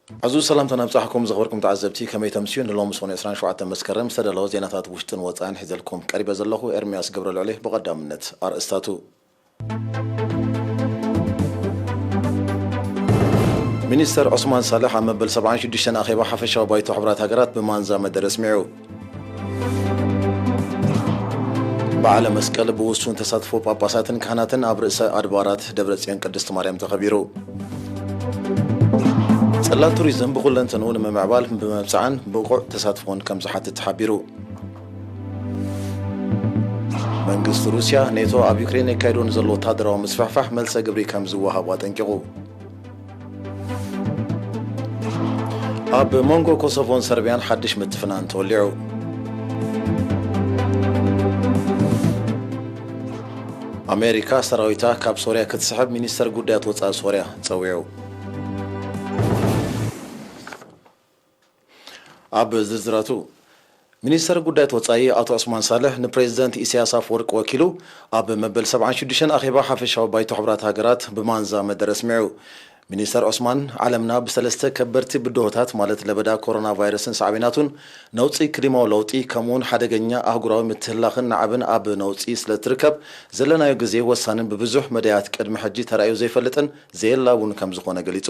ኣዝዩ ሰላምታ ናብጻሕኩም ዝኸበርኩም ተዓዘብቲ፣ ከመይ ተምስዩ? ንሎሚ ሰኑይ ዕስራን ሸውዓተን መስከረም ዝተዳለወ ዜናታት ውሽጥን ወጻእን ሒዘልኩም ቀሪበ ዘለኹ ኤርምያስ ገብረ ልዑል እየ። ብቐዳምነት ኣርእስታቱ። ሚኒስተር ዑስማን ሳልሕ ኣብ መበል ሰብዓን ሽዱሽተን ኣኼባ ሓፈሻዊ ባይቶ ሕቡራት ሃገራት ብማንዛ መደረ ኣስሚዑ። በዓለ መስቀል ብውሱን ተሳትፎ ጳጳሳትን ካህናትን ኣብ ርእሰ ኣድባራት ደብረ ጽዮን ቅድስት ማርያም ተኸቢሩ። ጽላት ቱሪዝም ብኹለንተንኡ ንምምዕባል ብመብጽዓን ብቑዕ ተሳትፎን ከም ዝሓትት ተሓቢሩ። መንግስቲ ሩስያ ኔቶ ኣብ ዩክሬን የካይዶ ንዘሎ ወታደራዊ ምስፍሕፋሕ መልሰ ግብሪ ከም ዝወሃቦ ኣጠንቂቑ። ኣብ መንጎ ኮሶቮን ሰርቢያን ሓድሽ ምትፍናን ተወሊዑ። ኣሜሪካ ሰራዊታ ካብ ሶርያ ክትስሕብ ሚኒስተር ጉዳያት ወጻኢ ሶርያ ጸዊዑ። ኣብ ዝርዝራቱ፣ ሚኒስተር ጉዳያት ወጻኢ ኣቶ ዑስማን ሳልሕ ንፕሬዚደንት ኢሳያስ ኣፈወርቂ ወኪሉ ኣብ መበል ሰብዓን ሽዱሽተን ኣኼባ ሓፈሻዊ ባይቶ ሕቡራት ሃገራት ብማንዛ መደረ ኣስሚዑ። ሚኒስተር ዑስማን፣ ዓለምና ብሰለስተ ከበድቲ ብድሆታት ማለት ለበዳ ኮሮና ቫይረስን ሳዕቤናቱን፣ ነውጺ ክሊማዊ ለውጢ፣ ከምኡውን ሓደገኛ ኣህጉራዊ ምትህልላኽን ናዕብን ኣብ ነውጺ ስለ እትርከብ፣ ዘለናዮ ግዜ ወሳንን ብብዙሕ መዳያት ቅድሚ ሕጂ ተራእዩ ዘይፈልጥን ዘየላውን ከም ዝኾነ ገሊጹ።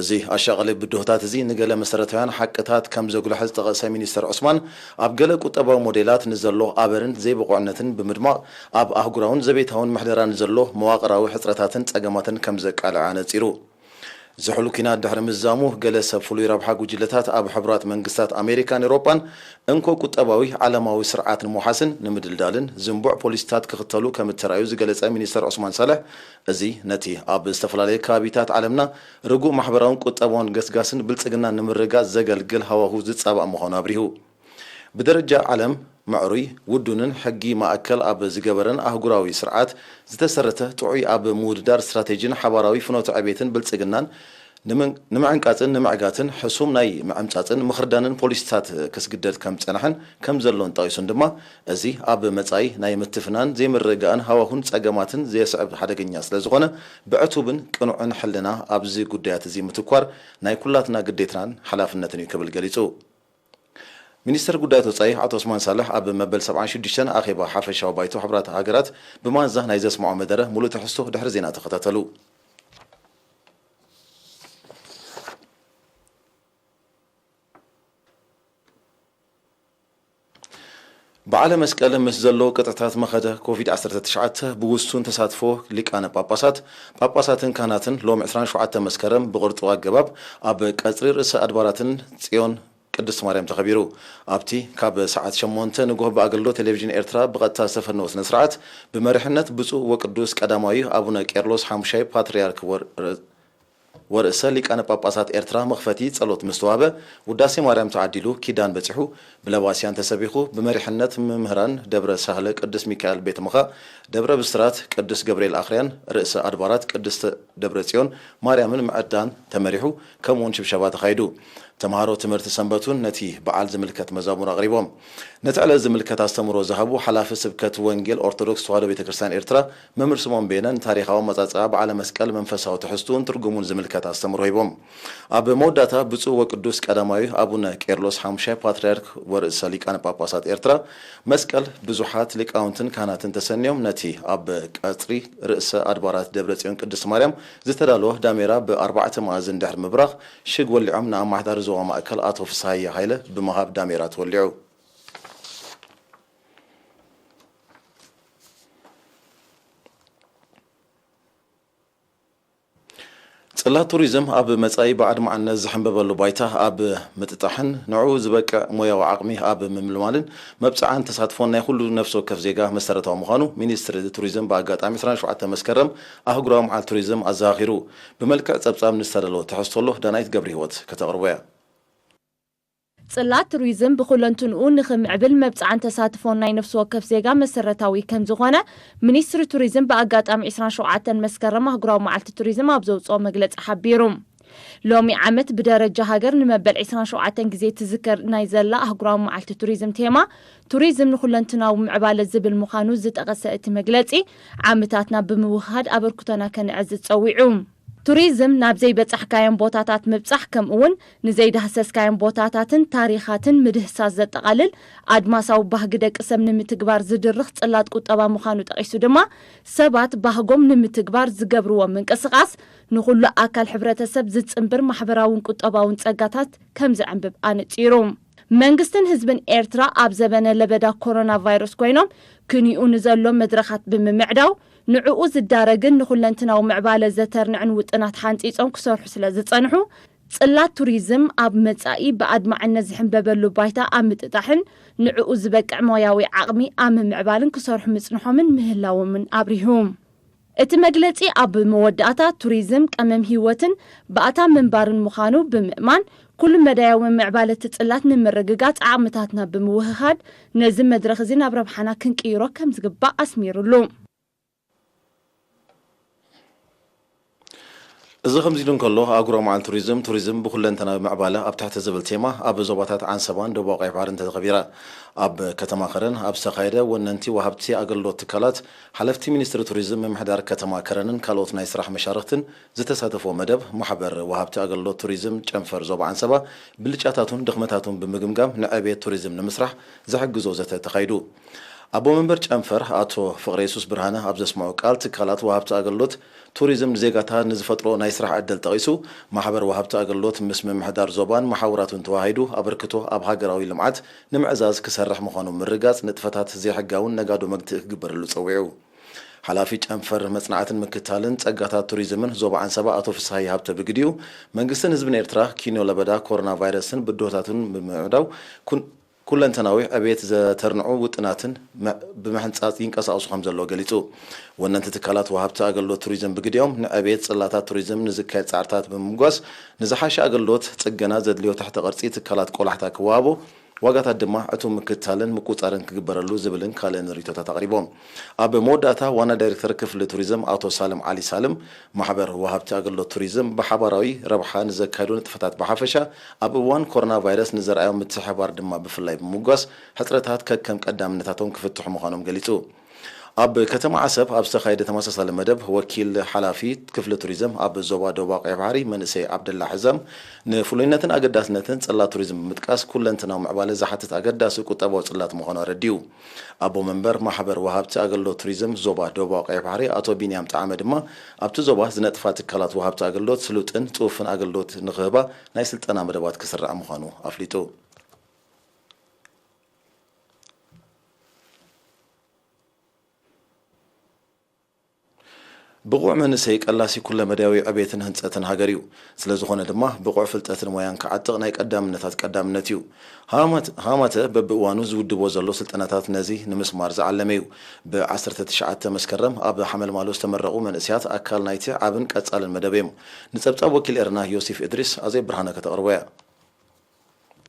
እዚ ኣሻቐሊ ብድሆታት እዚ ንገለ መሰረታውያን ሓቅታት ከም ዘጉልሐ ዝጠቐሰ ሚኒስተር ዑስማን፣ ኣብ ገለ ቁጠባዊ ሞዴላት ንዘሎ ኣበርን ዘይብቑዕነትን ብምድማቕ፣ ኣብ ኣህጉራውን ዘቤታውን ምሕደራ ንዘሎ መዋቕራዊ ሕጽረታትን ጸገማትን ከም ዘቃልዐ ኣነጺሩ። ዝሑል ኲናት ድሕሪ ምዝዛሙ፣ ገለ ሰብ ፍሉይ ረብሓ ጉጅለታት ኣብ ሕቡራት መንግስታት ኣሜሪካን ኤውሮጳን እንኮ ቁጠባዊ ዓለማዊ ስርዓት ንምውሓስን ንምድልዳልን ዝንቡዕ ፖሊሲታት ክኽተሉ ከም እተራእዩ ዝገለጸ ሚኒስተር ዑስማን ሳልሕ፣ እዚ ነቲ ኣብ ዝተፈላለየ ከባቢታት ዓለምና ርጉእ ማሕበራውን ቁጠባውን ገስጋስን ብልጽግና ንምርግጋጽ ዘገልግል ሃዋሁ ዝጻባእ ምዃኑ ኣብሪሁ። ብደረጃ ዓለም ምዕሩይ፣ ውዱንን ሕጊ ማእከል ኣብ ዝገበረን ኣህጉራዊ ስርዓት ዝተሰረተ ጥዑይ ኣብ ምውድዳር ስትራቴጂን ሓባራዊ ፍኖተ ዕቤትን ብልጽግናን ንምዕንቃጽን ንምዕጋትን ሕሱም ናይ ምዕምጻጽን ምኽርዳንን ፖሊሲታት ክስግደድ ከም ዝጸንሐን ከም ዘሎን ጠቒሱን ድማ፣ እዚ ኣብ መጻኢ ናይ ምትፍናን ዘይምርግጋእን ሃዋሁን ጸገማትን ዘየስዕብ ሓደገኛ ስለ ዝኾነ፣ ብዕቱብን ቅኑዕን ሕልና ኣብዚ ጉዳያት እዚ ምትኳር ናይ ኩላትና ግዴታን ሓላፍነትን እዩ ክብል ገሊጹ። ሚኒስተር ጉዳያት ወጻኢ ኣቶ ዑስማን ሳልሕ ኣብ መበል ሰብዓን ሽዱሽተን ኣኼባ ሓፈሻዊ ባይቶ ሕቡራት ሃገራት ብማንዛ ናይ ዘስምዖ መደረ ሙሉእ ትሕዝቶ ድሕሪ ዜና ተኸታተሉ። በዓለ መስቀል ምስ ዘሎ ቅጥዕታት መኸተ ኮቪድ ዓሰርተ ትሽዓተ ብውሱን ተሳትፎ ሊቃነ ጳጳሳት፣ ጳጳሳትን ካህናትን ሎም ዕስራን ሸውዓተ መስከረም ብቕርጡ ኣገባብ ኣብ ቀጽሪ ርእሰ ኣድባራትን ጽዮን ቅድስት ማርያም ተኸቢሩ። ኣብቲ ካብ ሰዓት ሸሞንተ ንግሆ ብኣገልግሎት ቴሌቪዥን ኤርትራ ብቐጥታ ዝተፈነወ ስነ ስርዓት ብመሪሕነት ብፁዕ ወቅዱስ ቀዳማዊ ኣቡነ ቄርሎስ ሓሙሻይ ፓትርያርክ ወር- ወርእሰ ሊቃነ ጳጳሳት ኤርትራ መኽፈቲ ጸሎት ምስ ተዋህበ፣ ውዳሴ ማርያም ተዓዲሉ ኪዳን በጺሑ፣ ብለባስያን ተሰቢኹ፣ ብመሪሕነት መምህራን ደብረ ሳህለ ቅዱስ ሚካኤል ቤተ ምኻእ፣ ደብረ ብስራት ቅዱስ ገብርኤል ኣኽርያን ርእሰ ኣድባራት ቅድስተ ደብረ ጽዮን ማርያምን ምዕዳን ተመሪሑ፣ ከምኡውን ሽብሸባ ተኻይዱ። ተምሃሮ ትምህርቲ ሰንበት እውን ነቲ በዓል ዝምልከት መዛሙር ኣቕሪቦም። ነቲ ዕለት ዝምልከት ኣስተምህሮ ዝሃቡ ሓላፊ ስብከት ወንጌል ኦርቶዶክስ ተዋህዶ ቤተ ክርስቲያን ኤርትራ መምህር ስምኦን በየነ ንታሪኻዊ ኣመጻጽኣ በዓለ መስቀል መንፈሳዊ ትሕዝትኡን ትርጉሙን ዝምልከት ኣስተምህሮ ሂቦም። ኣብ መወዳእታ ብፁዕ ወቅዱስ ቀዳማዊ ኣቡነ ቄርሎስ ሓሙሻይ ፓትርያርክ ወርእሰ ሊቃነ ጳጳሳት ኤርትራ መስቀል ብዙሓት ሊቃውንትን ካህናትን ተሰንዮም ነቲ ኣብ ቀጽሪ ርእሰ ኣድባራት ደብረ ጽዮን ቅድስት ማርያም ዝተዳለወ ዳሜራ ብኣርባዕተ መኣዝን ድሕሪ ምብራኽ ሽግ ወሊዖም ንኣማሕዳሪ ዞባ ማእከል ኣቶ ፍስሃየ ሃይለ ብምሃብ ዳሜራ ተወሊዑ። ጽላት ቱሪዝም ኣብ መጻኢ ብኣድማዕነት ዝሕንበበሉ ባይታ ኣብ ምጥጣሕን ንዕኡ ዝበቅዕ ሞያዊ ዓቕሚ ኣብ ምምልማልን መብጽዓን ተሳትፎን ናይ ኩሉ ነፍሲ ወከፍ ዜጋ መሰረታዊ ምዃኑ ሚኒስትሪ ቱሪዝም ብኣጋጣሚ ዕስራን ሸውዓተን መስከረም ኣህጉራዊ መዓልቲ ቱሪዝም ኣዘኻኺሩ። ብመልክዕ ጸብጻብ ንዝተዳለወ ትሕዝቶ ኣሎ ዳናይት ገብረህይወት ከተቕርቦ እያ። ጽላት ቱሪዝም ብኹለንትንኡ ንኽምዕብል መብጽዓን ተሳትፎን ናይ ነፍሲ ወከፍ ዜጋ መሰረታዊ ከም ዝኾነ ሚኒስትሪ ቱሪዝም ብኣጋጣሚ ዕስራን ሸውዓተን መስከረም ኣህጉራዊ መዓልቲ ቱሪዝም ኣብ ዘውጽኦ መግለጺ ሓቢሩ። ሎሚ ዓመት ብደረጃ ሃገር ንመበል ዕስራን ሸውዓተን ግዜ ትዝከር ናይ ዘላ ኣህጉራዊ መዓልቲ ቱሪዝም ቴማ ቱሪዝም ንኹለንትናዊ ምዕባለ ዝብል ምዃኑ ዝጠቐሰ እቲ መግለጺ፣ ዓምታትና ብምውህሃድ ኣበርክቶና ከነዕዝዝ ጸዊዑ። ቱሪዝም ናብ ዘይበጻሕካዮም ቦታታት ምብጻሕ፣ ከምኡውን ንዘይዳህሰስካዮም ቦታታትን ታሪኻትን ምድህሳስ ዘጠቓልል፣ ኣድማሳዊ ባህጊ ደቂ ሰብ ንምትግባር ዝድርኽ ጽላት ቁጠባ ምዃኑ ጠቒሱ ድማ፣ ሰባት ባህጎም ንምትግባር ዝገብርዎ ምንቅስቓስ ንኹሉ ኣካል ሕብረተሰብ ዝጽንብር ማሕበራውን ቁጠባውን ጸጋታት ከም ዘዕንብብ ኣነጺሩ። መንግስትን ህዝብን ኤርትራ ኣብ ዘበነ ለበዳ ኮሮና ቫይረስ ኮይኖም ክንይኡ ንዘሎ መድረኻት ብምምዕዳው፣ ንዕኡ ዝዳረግን ንኹለንትናዊ ምዕባለ ዘተርንዕን ውጥናት ሓንጺጾም ክሰርሑ ስለ ዝጸንሑ፣ ጽላት ቱሪዝም ኣብ መጻኢ ብኣድማዕነት ዝሕንበበሉ ባይታ ኣብ ምጥጣሕን ንዕኡ ዝበቅዕ ሞያዊ ዓቕሚ ኣብ ምምዕባልን ክሰርሑ ምጽንሖምን ምህላዎምን ኣብሪሁ። እቲ መግለጺ ኣብ መወዳእታ፣ ቱሪዝም ቀመም ህይወትን ባእታ ምንባርን ምዃኑ ብምእማን፣ ኩሉ መዳያዊ ምዕባለ እቲ ጽላት ንምርግጋጽ ዓቕምታትና ብምውህሃድ፣ ነዚ መድረኽ እዚ ናብ ረብሓና ክንቅይሮ ከም ዝግባእ ኣስሚሩሉ። እዚ ከምዚ ኢሉ እንከሎ፣ ኣህጉራዊ መዓልቲ ቱሪዝም፣ ቱሪዝም ብኹለንተናዊ ምዕባለ ኣብ ትሕቲ ዝብል ቴማ ኣብ ዞባታት ዓንሰባን ደቡባዊ ቀይሕ ባሕርን ተኸቢራ። ኣብ ከተማ ከረን ኣብ ዝተኻየደ፣ ወነንቲ ወሃብቲ ኣገልግሎት ትካላት፣ ሓለፍቲ ሚኒስትሪ ቱሪዝም፣ ምምሕዳር ከተማ ከረንን ካልኦት ናይ ስራሕ መሻርኽትን ዝተሳተፍዎ መደብ፣ ማሕበር ወሃብቲ ኣገልግሎት ቱሪዝም ጨንፈር ዞባ ዓንሰባ ብልጫታቱን ድኽመታቱን ብምግምጋም ንዕብየት ቱሪዝም ንምስራሕ ዝሕግዞ ዘተ ተኻይዱ። ኣቦ መንበር ጨንፈር ኣቶ ፍቕረየሱስ ብርሃነ ኣብ ዘስምዖ ቃል፣ ትካላት ወሃብቲ ኣገልግሎት ቱሪዝም ንዜጋታት ንዝፈጥሮ ናይ ስራሕ ዕድል ጠቒሱ፣ ማሕበር ወሃብቲ ኣገልግሎት ምስ ምምሕዳር ዞባን መሓውራቱን ተወሃሂዱ ኣበርክቶ ኣብ ሃገራዊ ልምዓት ንምዕዛዝ ክሰርሕ ምዃኑ ምርግጋጽ፣ ንጥፈታት ዘይሕጋውን ነጋዶ መግትኢ ክግበረሉ ጸዊዑ። ሓላፊ ጨንፈር መጽናዕትን ምክትታልን ጸጋታት ቱሪዝምን ዞባ ዓንሰባ ኣቶ ፍስሃየ ሃብተ ብግዲኡ፣ መንግስትን ህዝብን ኤርትራ ኪኖ ለበዳ ኮሮና ቫይረስን ብድሆታቱን ብምዕዳው ኩን- ኩለንተናዊ ዕብየት ዘተርንዑ ውጥናትን መ- ብምሕንጻጽ ይንቀሳቐሱ ከም ዘለዉ ገሊጹ። ወነንቲ ትካላት ወሃብቲ ኣገልግሎት ቱሪዝም ብግዲኦም፣ ንዕብየት ጽላታት ቱሪዝም ንዝካየድ ጻዕርታት ብምምጓስ፣ ንዝሓሸ ኣገልግሎት ጽገና ዘድልዮ ትሕተ ቅርጺ ትካላት ቆላሕታ ክወሃቦ፣ ዋጋታት ድማ ዕቱብ ምክትታልን ምቁጽጻርን ክግበረሉ ዝብልን ካልእን ርእይቶታት ኣቕሪቦም። ኣብ መወዳእታ፣ ዋና ዳይሬክተር ክፍሊ ቱሪዝም ኣቶ ሳልም ዓሊ ሳልም፣ ማሕበር ወሃብቲ ኣገልግሎት ቱሪዝም ብሓባራዊ ረብሓ ንዘካየዶ ንጥፈታት ብሓፈሻ፣ ኣብ እዋን ኮሮና ቫይረስ ንዘርኣዮም ምትሕብባር ድማ ብፍላይ ብምምጓስ፣ ሕጽረታት ከከም ቀዳምነታቶም ክፍትሑ ምዃኖም ገሊጹ። ኣብ ከተማ ዓሰብ ኣብ ዝተኻየደ ተመሳሳሊ መደብ፣ ወኪል ሓላፊ ክፍሊ ቱሪዝም ኣብ ዞባ ደቡባዊ ቀይሕ ባሕሪ መንእሰይ ዓብደላ ሕዛም፣ ንፍሉይነትን ኣገዳስነትን ጽላት ቱሪዝም ብምጥቃስ፣ ኩለንተናዊ ምዕባለ ዝሓትት ኣገዳሲ ቁጠባዊ ጽላት ምዃኑ ኣረዲኡ። ኣቦ መንበር ማሕበር ወሃብቲ ኣገልግሎት ቱሪዝም ዞባ ደቡባዊ ቀይሕ ባሕሪ ኣቶ ቢንያም ጠዓመ ድማ፣ ኣብቲ ዞባ ዝነጥፋ ትካላት ወሃብቲ ኣገልግሎት ስሉጥን ጽፉፍን ኣገልግሎት ንኽህባ ናይ ስልጠና መደባት ክስራዕ ምዃኑ ኣፍሊጡ። ብቑዕ መንእሰይ ቀላሲ ኩለመዳያዊ ዕቤትን ህንጸትን ሃገር እዩ። ስለ ዝኾነ ድማ ብቑዕ ፍልጠትን ሞያን ክዓጥቕ ናይ ቀዳምነታት ቀዳምነት እዩ። ሃማት- ሃማተ በብእዋኑ ዝውድቦ ዘሎ ስልጠናታት ነዚ ንምስማር ዝዓለመ እዩ። ብ ዓሰርተ ትሽዓተ መስከረም ኣብ ሓመልማሎ ዝተመረቑ መንእሰያት ኣካል ናይቲ ዓብን ቀጻልን መደብ እዮም። ንጸብጻብ ወኪል ኤረና ዮሲፍ እድሪስ ኣዜብ ብርሃነ ከተቕርቦ እያ።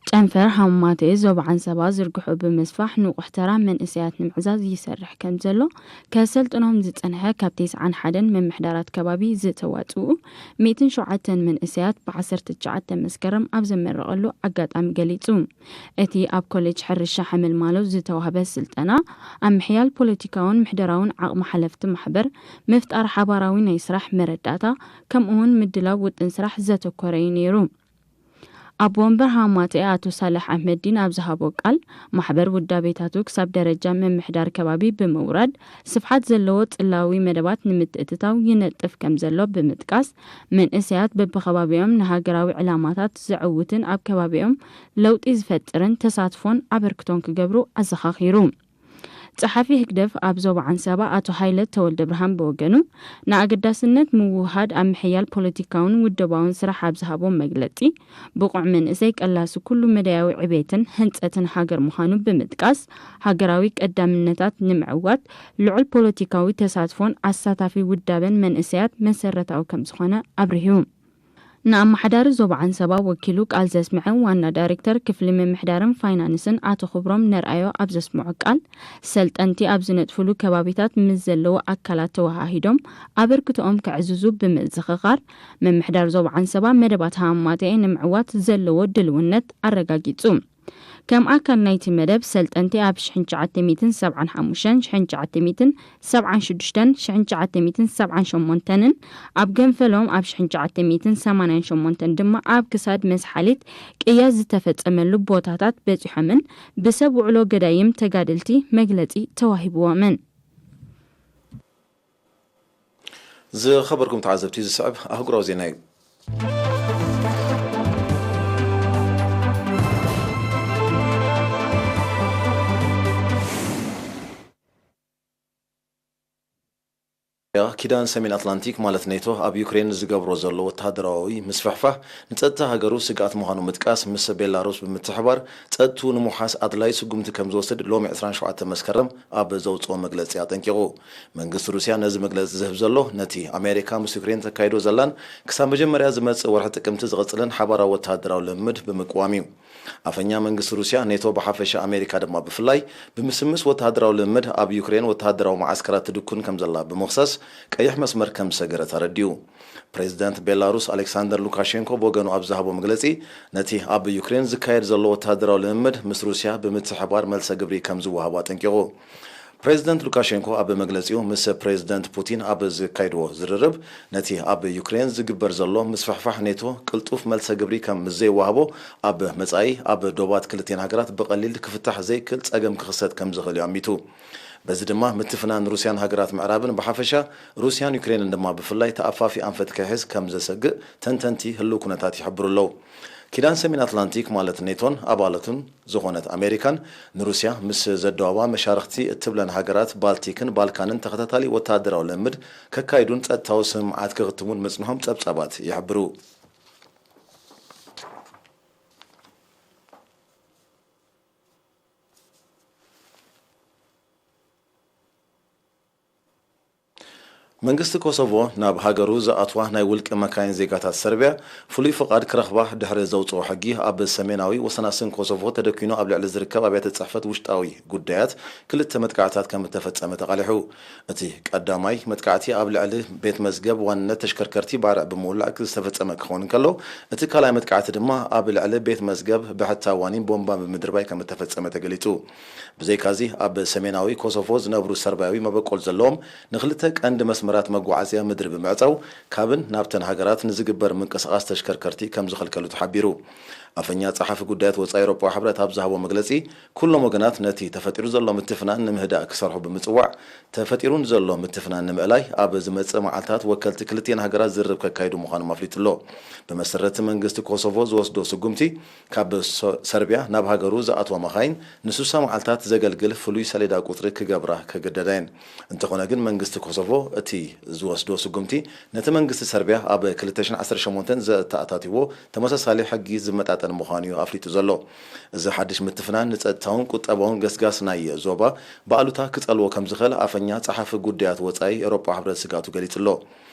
ጨንፈር ሃማቴ ዞባ ዓንሰባ ዝርግሑ ብምስፋሕ ንቑሕ ተራ መንእሰያት ንምዕዛዝ ይሰርሕ ከም ዘሎ ከሰልጥኖም ዝጸንሐ ካብ ተስዓን ሓደን ምምሕዳራት ከባቢ ዝተዋጽኡ ሚእትን ሸውዓተን መንእሰያት ብ ዓሰርተ ትሽዓተ መስከረም ኣብ ዘመረቐሉ ኣጋጣሚ ገሊጹ። እቲ ኣብ ኮሌጅ ሕርሻ ሓመልማሎ ዝተዋህበ ስልጠና ኣብ ምሕያል ፖለቲካውን ምሕደራውን ዓቕሚ ሓለፍቲ ማሕበር፣ ምፍጣር ሓባራዊ ናይ ስራሕ መረዳእታ ከምኡውን ምድላው ውጥን ስራሕ ዘተኮረ እዩ ነይሩ። ኣቦ ወንበር ሃማተ ኣቶ ሳልሕ ኣሕመዲን ኣብ ዝሃቦ ቃል፣ ማሕበር ውዳቤታቱ ክሳብ ደረጃ ምምሕዳር ከባቢ ብምውራድ ስፍሓት ዘለዎ ጽላዊ መደባት ንምትእትታው ይነጥፍ ከም ዘሎ ብምጥቃስ፣ መንእሰያት በብከባቢኦም ንሃገራዊ ዕላማታት ዘዕውትን ኣብ ከባቢኦም ለውጢ ዝፈጥርን ተሳትፎን ኣበርክቶን ክገብሩ ኣዘኻኺሩ። ጸሓፊ ህግደፍ ኣብ ዞባ ዓንሰባ ኣቶ ሃይለ ተወልደብርሃን ብወገኑ፣ ንኣገዳስነት ምውህሃድ ኣብ ምሕያል ፖለቲካውን ውደባውን ስራሕ ኣብ ዝሃቦ መግለጺ፣ ብቑዕ መንእሰይ ቀላሲ ኩሉ መዳያዊ ዕቤትን ህንጸትን ሃገር ምዃኑ ብምጥቃስ፣ ሃገራዊ ቀዳምነታት ንምዕዋት ልዑል ፖለቲካዊ ተሳትፎን ኣሳታፊ ውዳበን መንእሰያት መሰረታዊ ከም ዝኾነ ኣብሪሁ። ንኣመሓዳሪ ዞባ ዓንሰባ ወኪሉ ቃል ዘስምዐ ዋና ዳይሬክተር ክፍሊ ምምሕዳርን ፋይናንስን ኣቶ ክብሮም ነርኣዮ ኣብ ዘስምዖ ቃል፣ ሰልጠንቲ ኣብ ዝነጥፍሉ ከባቢታት ምስ ዘለዉ ኣካላት ተወሃሂዶም ኣበርክቶኦም ከዕዝዙ ብምዝኽኻር፣ ምምሕዳር ዞባ ዓንሰባ መደባት ሃማማተኤ ንምዕዋት ዘለዎ ድልውነት ኣረጋጊጹ። ከም ኣካል ናይቲ መደብ፣ ሰልጠንቲ ኣብ ሽሕን ትሽዓተ ሚእትን ሰብዓን ሓሙሽተን፣ ሽሕን ትሽዓተ ሚእትን ሰብዓን ሽዱሽተን፣ ሽሕን ትሽዓተ ሚእትን ሰብዓን ሸሞንተን ን ኣብ ገንፈሎም ኣብ ሽሕን ትሽዓተ ሚእትን ሰማንያን ሸሞንተን ድማ ኣብ ክሳድ መስሓሊት ቅያ ዝተፈጸመሉ ቦታታት በጺሖምን ብሰብ ውዕሎ ገዳይም ተጋደልቲ መግለጺ ተዋሂብዎምን። ዝኸበርኩም ተዓዘብቲ፣ ዝስዕብ ኣህጉራዊ ዜና እዩ። ኪዳን ሰሜን ኣትላንቲክ ማለት ኔቶ ኣብ ዩክሬን ዝገብሮ ዘሎ ወተሃደራዊ ምስፍሕፋሕ ንጸጥታ ሃገሩ ስግኣት ምዃኑ ምጥቃስ፣ ምስ ቤላሩስ ብምትሕባር ጸጥቱ ንምውሓስ ኣድላይ ስጉምቲ ከም ዝወስድ ሎሚ ዕስራን ሸውዓተን መስከረም ኣብ ዘውጽኦ መግለጺ ኣጠንቂቑ። መንግስቲ ሩስያ ነዚ መግለጺ ዝህብ ዘሎ፣ ነቲ ኣሜሪካ ምስ ዩክሬን ተካይዶ ዘላን ክሳብ መጀመርያ ዝመጽእ ወርሒ ጥቅምቲ ዝቕጽልን ሓባራዊ ወተሃደራዊ ልምምድ ብምቅዋም እዩ። ኣፈኛ መንግስቲ ሩስያ፣ ኔቶ ብሓፈሻ፣ ኣሜሪካ ድማ ብፍላይ፣ ብምስምስ ወተሃደራዊ ልምምድ ኣብ ዩክሬን ወተሃደራዊ መዓስከራት ትድኩን ከም ዘላ ብምኽሳስ፣ ቀይሕ መስመር ከም ዝሰገረት ኣረዲኡ። ፕሬዚደንት ቤላሩስ ኣሌክሳንደር ሉካሼንኮ ብወገኑ ኣብ ዝሃቦ መግለጺ፣ ነቲ ኣብ ዩክሬን ዝካየድ ዘሎ ወተሃደራዊ ልምምድ ምስ ሩስያ ብምትሕባር መልሰ ግብሪ ከም ዝወሃቦ ኣጠንቂቑ። ፕሬዚደንት ሉካሼንኮ ኣብ መግለጺኡ፣ ምስ ፕሬዚደንት ፑቲን ኣብ ዝካይድዎ ዝርርብ፣ ነቲ ኣብ ዩክሬን ዝግበር ዘሎ ምስፍሕፋሕ ኔቶ ቅልጡፍ መልሰ ግብሪ ከም ምስ ዘይወሃቦ፣ ኣብ መጻኢ ኣብ ዶባት ክልቲኤን ሃገራት ብቐሊል ክፍታሕ ዘይክእል ጸገም ክኽሰት ከም ዝኽእል እዩ ኣሚቱ። በዚ ድማ ምትፍናን ሩስያን ሃገራት ምዕራብን ብሓፈሻ፣ ሩስያን ዩክሬንን ድማ ብፍላይ ተኣፋፊ ኣንፈት ከይሕዝ ከም ዘሰግእ ተንተንቲ ህልው ኩነታት ይሕብሩ ኣለዉ። ኪዳን ሰሜን ኣትላንቲክ ማለት ኔቶን ኣባላቱን ዝኾነት ኣሜሪካን፣ ንሩስያ ምስ ዘደዋባ መሻርኽቲ እትብለን ሃገራት ባልቲክን ባልካንን ተኸታታሊ ወተሃደራዊ ልምምድ ከካይዱን ጸጥታዊ ስምምዓት ክኽትሙን ምጽንሖም ጸብጻባት ይሕብሩ። መንግስቲ ኮሶቮ ናብ ሃገሩ ዝኣትዋ ናይ ውልቂ መካይን ዜጋታት ሰርቢያ ፍሉይ ፍቓድ ክረኽባ ድሕሪ ዘውጽኦ ሕጊ፣ ኣብ ሰሜናዊ ወሰናስን ኮሶቮ ተደኲኑ ኣብ ልዕሊ ዝርከብ ኣብያተ ጽሕፈት ውሽጣዊ ጉዳያት ክልተ መጥቃዕታት ከም እተፈጸመ ተቓሊሑ። እቲ ቀዳማይ መጥቃዕቲ ኣብ ልዕሊ ቤት መዝገብ ዋንነት ተሽከርከርቲ ባርዕ ብምውላዕ ዝተፈጸመ ክኸውን እንከሎ፣ እቲ ካልኣይ መጥቃዕቲ ድማ ኣብ ልዕሊ ቤት መዝገብ ብሕታ ዋኒን ቦምባ ብምድርባይ ከም እተፈጸመ ተገሊጹ። ብዘይካዚ፣ ኣብ ሰሜናዊ ኮሶቮ ዝነብሩ ሰርባያዊ መበቆል ዘለዎም ንኽልተ ቀንዲ መስመራት መጓዓዝያ ምድሪ ብምዕጻው፣ ካብን ናብተን ሃገራት ንዝግበር ምንቅስቓስ ተሽከርከርቲ ከም ዝኸልከሉ ተሓቢሩ። ኣፈኛ ጸሓፊ ጉዳያት ወጻኢ ኤውሮጳዊ ሕብረት ኣብ ዝሃቦ መግለጺ፣ ኩሎም ወገናት ነቲ ተፈጢሩ ዘሎ ምትፍናን ንምህዳእ ክሰርሑ ብምጽዋዕ፣ ተፈጢሩ ንዘሎ ምትፍናን ንምእላይ ኣብ ዝመጽእ መዓልታት ወከልቲ ክልቲኤን ሃገራት ዝርርብ ከካይዱ ምዃኖም ኣፍሊጡ ኣሎ። ብመሰረት መንግስቲ ኮሶቮ ዝወስዶ ስጉምቲ፣ ካብ ሶ-፣ ሰርቢያ ናብ ሃገሩ ዝኣትዋ መኻይን ንስሳ መዓልታት ዘገልግል ፍሉይ ሰሌዳ ቁጽሪ ክገብራ ከገደዳ እየን። እንተኾነ ግን መንግስቲ ኮሶቮ እቲ ዝወስዶ ስጉምቲ ነቲ መንግስቲ ሰርቢያ ኣብ ክልተ ሽሕን ዓሰርተ ሸሞንተን ዘተኣታትዎ ተመሳሳሊ ሕጊ ዝመጣጠን ምዃኑ እዩ ኣፍሊጡ ዘሎ። እዚ ሓድሽ ምትፍናን ንጸጥታውን ቁጠባውን ገስጋስ ናይ ዞባ ብኣሉታ ክጸልዎ ከም ዝኽእል ኣፈኛ ጸሓፊ ጉዳያት ወጻኢ ኤውሮጳ ሕብረት ስግኣቱ ገሊጹ ኣሎ።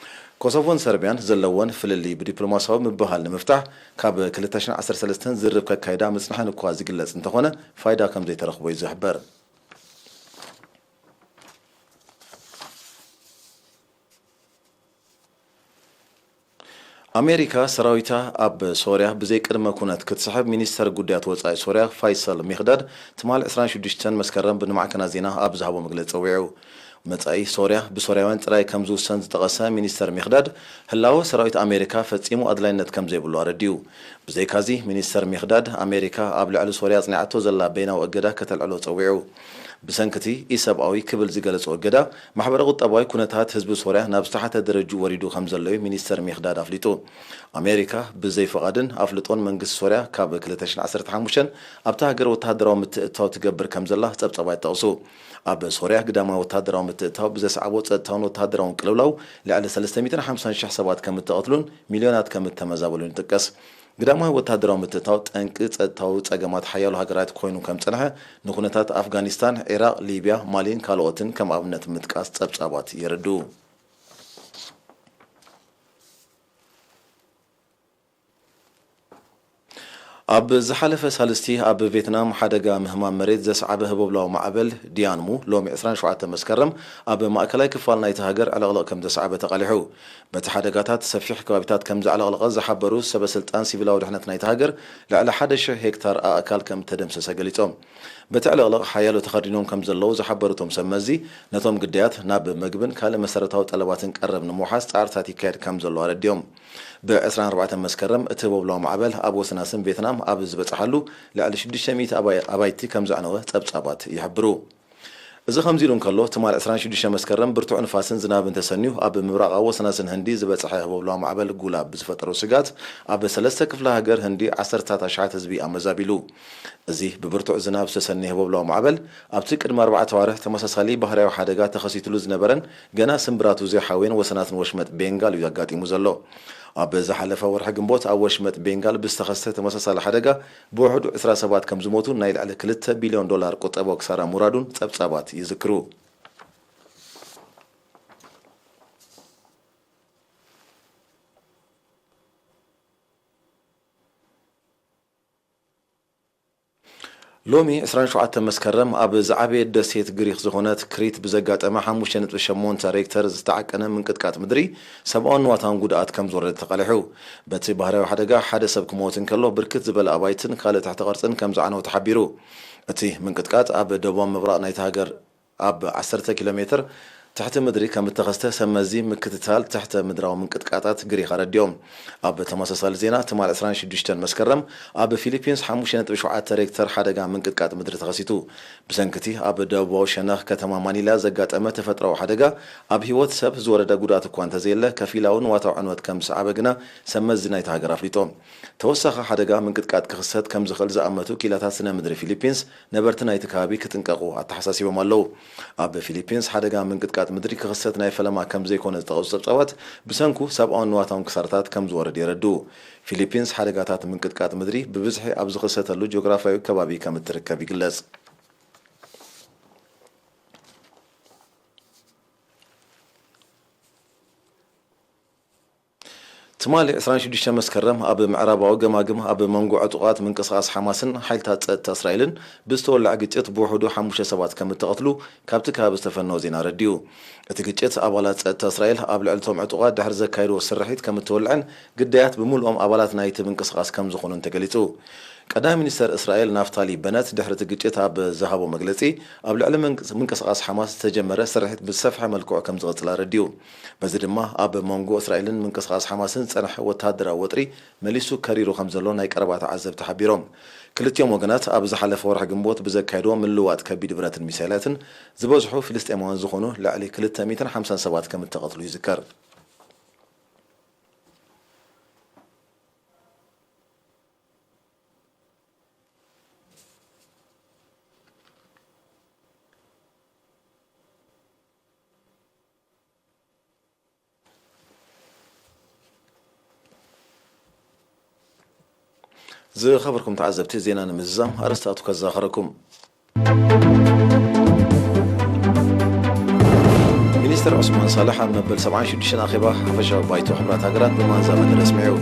ኮሶቮን ሰርቢያን ዘለወን ፍልልይ ብዲፕሎማስያዊ ምብህሃል ንምፍታሕ ካብ ክልተ ሽሕን ዓሰርተ ሰለስተን ዝርርብ ከካይዳ ምጽንሐን እኳ ዝግለጽ እንተኾነ፣ ፋይዳ ከም ዘይተረኽቦ እዩ ዝሕበር። ኣሜሪካ ሰራዊታ ኣብ ሶርያ ብዘይ ቅድመ ኩነት ክትስሕብ ሚኒስተር ጉዳያት ወጻኢ ሶርያ ፋይሰል ሚኽዳድ ትማል ዕስራን ሽዱሽተን መስከረም ብንማዕከናት ዜና ኣብ ዝሃቦ መግለጺ ጸዊዑ። መጻኢ ሶርያ ብሶርያውያን ጥራይ ከም ዝውሰን ዝጠቐሰ ሚኒስተር ሚኽዳድ፣ ህላወ ሰራዊት ኣሜሪካ ፈጺሙ ኣድላይነት ከም ዘይብሉ ኣረዲኡ። ብዘይካዚ፣ ሚኒስተር ሚኽዳድ፣ ኣሜሪካ ኣብ ልዕሊ ሶርያ ኣጽኒዓቶ ዘላ በይናዊ እገዳ ከተልዕሎ ጸዊዑ። ብሰንኪ እቲ ኢሰብኣዊ ክብል ዝገለጾ እገዳ፣ ማሕበረ-ቁጠባዊ ኩነታት ህዝቢ ሶርያ ናብ ዝተሓተ ደረጅኡ ወሪዱ ከም ዘሎ እዩ ሚኒስተር ሚኽዳድ ኣፍሊጡ። ኣሜሪካ ብዘይ ፍቓድን ኣፍልጦን መንግስቲ ሶርያ ካብ ክልተ ሽሕን ዓሰርተ ሓሙሽተን ኣብታ ሃገር ወተሃደራዊ ምትእትታው ትገብር ከም ዘላ ጸብጻባት ይጠቕሱ። ኣብ ሶርያ ግዳማዊ ወተሃደራዊ ምትእትታው ብዘስዓቦ ጸጥታውን ወተሃደራውን ቅልውላው ልዕሊ ሰለስተ ሚእትን ሓምሳን ሽሕ ሰባት ከም እተቐትሉን ሚልዮናት ከም እተመዛበሉን ይጥቀስ። ግዳማዊ ወተሃደራዊ ምትእትታው ጠንቂ ጸጥታዊ ጸገማት ሓያሎ ሃገራት ኮይኑ ከም ጸንሐ፣ ንኩነታት ኣፍጋኒስታን፣ ዒራቕ፣ ሊብያ፣ ማሊን ካልኦትን ከም ኣብነት ምጥቃስ ጸብጻባት የረድኡ። ኣብ ዝሓለፈ ሳልስቲ ኣብ ቬትናም ሓደጋ ምህማም መሬት ዘስዓበ ህቦብላዊ ማዕበል ዲያንሙ ሎሚ ዕስራን ሸውዓተን መስከረም ኣብ ማእከላይ ክፋል ናይቲ ሃገር ዕልቕልቕ ከም ዘስዓበ ተቓሊሑ። በቲ ሓደጋታት ሰፊሕ ከባቢታት ከም ዘዕለቕለቐ ዝሓበሩ ሰበ ስልጣን ሲቪላዊ ድሕነት ናይቲ ሃገር ልዕሊ ሓደ ሽሕ ሄክታር ኣእካል ከም ተደምሰሰ ገሊጾም። በቲ ዕልቕልቕ ሓያሎ ተኸዲኖም ከም ዘለዉ ዝሓበሩ እቶም ሰብ መዚ ነቶም ግዳያት ናብ መግብን ካልእ መሰረታዊ ጠለባትን ቀረብ ንምውሓስ ጻዕርታት ይካየድ ከም ዘሎ ኣረዲኦም። ብ ዕስራን ኣርባዕተን መስከረም እቲ ህቦብላዊ ማዕበል ኣብ ወሰናስን ቬትናም ኣብ ዝበጽሓሉ ልዕሊ ሽዱሽተ ሚእቲ ኣባይ-፣ ኣባይቲ ከም ዘዕነወ ጸብጻባት ይሕብሩ። እዚ ከምዚ ኢሉ እንከሎ ትማል ዕስራን ሽዱሽተ መስከረም ብርቱዕ ንፋስን ዝናብን ተሰንዩ ኣብ ምብራቓዊ ወሰናስን ህንዲ ዝበጽሐ ህቦብላዊ ማዕበል ጉላብ ብዝፈጠሮ ስጋት ኣብ ሰለስተ ክፍለ ሃገር ህንዲ ዓሰርታት ኣሽሓት ህዝቢ ኣመዛቢሉ። እዚ ብብርቱዕ ዝናብ ዝተሰነየ ህቦብላዊ ማዕበል ኣብቲ ቅድሚ ኣርባዕተ ኣዋርሕ ተመሳሳሊ ባህርያዊ ሓደጋ ተኸሲትሉ ዝነበረን ገና ስምብራቱ ዘይሓወየን ወሰናስን ወሽመጥ ቤንጋል እዩ ኣጋጢሙ ዘሎ። ኣብ ዝሓለፈ ወርሒ ግንቦት ኣብ ወሽመጥ ቤንጋል ብዝተኸስተ ተመሳሳሊ ሓደጋ ብውሕዱ ዕስራ ሰባት ከም ዝሞቱ ናይ ልዕሊ ክልተ ቢልዮን ዶላር ቁጠባዊ ክሳራ ምውራዱን ጸብጻባት ይዝክሩ። ሎሚ ዕስራን ሸውዓተን መስከረም ኣብ ዝዓበየት ደሴት ግሪክ ዝኾነት ክሪት ብዘጋጠመ ሓሙሽተ ነጥቢ ሸሞንተ ሬክተር ዝተዓቀነ ምንቅጥቃጥ ምድሪ ሰብኣውን ንዋታውን ጉድኣት ከም ዝወረደ ተቓሊሑ። በቲ ባህርያዊ ሓደጋ ሓደ ሰብ ክመውት እንከሎ ብርክት ዝበለ ኣባይትን ካልእ ትሕተ ቅርጽን ከም ዝዓነወ ተሓቢሩ። እቲ ምንቅጥቃጥ ኣብ ደቡብ ምብራቕ ናይቲ ሃገር ኣብ ዓሰርተ ኪሎ ሜትር ትሕቲ ምድሪ ከም እተኸስተ ሰብ መዚ ምክትታል ትሕተ ምድራዊ ምንቅጥቃጣት ግሪኽ ኣረዲኦም። ኣብ ተመሳሳሊ ዜና ትማል ዕስራን ሽዱሽተን መስከረም ኣብ ፊሊፒንስ ሓሙሽተ ነጥቢ ሸውዓተ ሬክተር ሓደጋ ምንቅጥቃጥ ምድሪ ተኸሲቱ። ብሰንክቲ ኣብ ደቡባዊ ሸነኽ ከተማ ማኒላ ዘጋጠመ ተፈጥሮኣዊ ሓደጋ ኣብ ህይወት ሰብ ዝወረደ ጉድኣት እኳ እንተዘየለ ከፊላዊ ንዋታዊ ዕንወት ከም ዝሰዓበ ግና ሰብ መዚ ናይቲ ሃገር ኣፍሊጦም። ተወሳኺ ሓደጋ ምንቅጥቃጥ ክኽሰት ከም ዝኽእል ዝኣመቱ ኪላታት ስነ ምድሪ ፊሊፒንስ ነበርቲ ናይቲ ከባቢ ክጥንቀቑ ኣተሓሳሲቦም ኣለዉ። ኣብ ፊሊፒንስ ሓደጋ ምንቅጥቃጥ ምድሪ ክኽሰት ናይ ፈለማ ከም ዘይኮነ ዝጠቐሱ ጸብጻባት ብሰንኩ ሰብኣውን ንዋታውን ክሳራታት ከም ዝወርድ የረድኡ። ፊሊፒንስ ሓደጋታት ምንቅጥቃጥ ምድሪ ብብዝሒ ኣብ ዝኽሰተሉ ጂኦግራፍያዊ ከባቢ ከም እትርከብ ይግለጽ። ትማሊ ዕስራን ሽዱሽተ መስከረም ኣብ ምዕራባዊ ገማግም ኣብ መንጎ ዕጡቓት ምንቅስቓስ ሓማስን ሓይልታት ጸጥታ እስራኤልን ብዝተወልዐ ግጭት ብውሕዱ ሓሙሽተ ሰባት ከም እተቐትሉ ካብቲ ከባቢ ዝተፈነወ ዜና ኣረዲኡ። እቲ ግጭት ኣባላት ጸጥታ እስራኤል ኣብ ልዕሊ እቶም ዕጡቓት ድሕሪ ዘካየድዎ ስርሒት ከም እተወልዐን ግዳያት ብምልኦም ኣባላት ናይቲ ምንቅስቓስ ከም ዝኾኑን ተገሊጹ። ቀዳማይ ሚኒስተር እስራኤል ናፍታሊ በነት ድሕሪ እቲ ግጭት ኣብ ዝሃቦ መግለጺ ኣብ ልዕሊ ምንቅስ-፣ ምንቅስቓስ ሓማስ ዝተጀመረ ስርሒት ብዝሰፍሐ መልክዑ ከም ዝቕጽል ኣረዲኡ። በዚ ድማ ኣብ መንጎ እስራኤልን ምንቅስቓስ ሓማስን ዝጸንሐ ወተሃደራዊ ወጥሪ መሊሱ ከሪሩ ከም ዘሎ ናይ ቀረባ ተዓዘብቲ ሓቢሮም። ክልቲኦም ወገናት ኣብ ዝሓለፈ ወርሒ ግንቦት ብዘካየድዎ ምልውዋጥ ከቢድ ብረትን ሚሳይላትን ዝበዝሑ ፍልስጤማውያን ዝኾኑ ልዕሊ ክልተ ሚእትን ሓምሳን ሰባት ከም እተቐትሉ ይዝከር። ዝኸበርኩም ተዓዘብቲ፣ ዜና ንምዝዛም ኣርእስታቱ ከዘኻኸረኩም። ሚኒስትር ዑስማን ሳልሕ ኣብ መበል ሰብዓን ሽዱሽተን ኣኼባ ሓፈሻዊ ባይቶ ሕቡራት ሃገራት ብማንዛ መደረ ኣስሚዑ።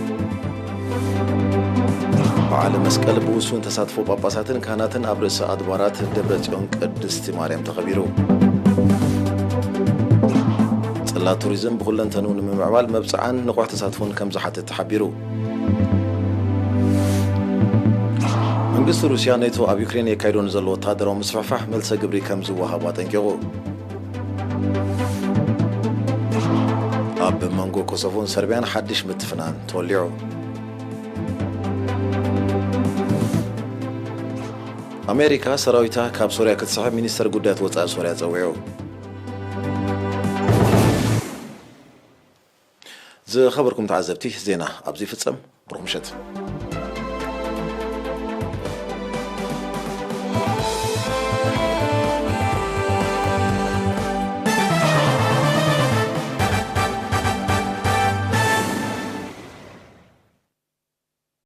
በዓለ መስቀል ብውሱን ተሳትፎ ጳጳሳትን ካህናትን ኣብ ርእሰ ኣድባራት ደብረ ጽዮን ቅድስቲ ማርያም ተኸቢሩ። ጽላት ቱሪዝም ብኹለንተንኡ ንምምዕባል መብጽዓን ንቑሕ ተሳትፎን ከም ዝሓትት ተሓቢሩ። መንግስቲ ሩስያ ኔቶ ኣብ ዩክሬን የካይዶ ንዘሎ ወተሃደራዊ ምስፍሕፋሕ መልሰ ግብሪ ከም ዝወሃቦ ኣጠንቂቑ። ኣብ መንጎ ኮሶቮን ሰርቢያን ሓድሽ ምትፍናን ተወሊዑ። ኣሜሪካ ሰራዊታ ካብ ሶርያ ክትስሕብ ሚኒስተር ጉዳያት ወጻኢ ሶርያ ጸዊዑ። ዝኸበርኩም ተዓዘብቲ፣ ዜና ኣብዚ ይፍጸም። ብሩኽ ምሸት።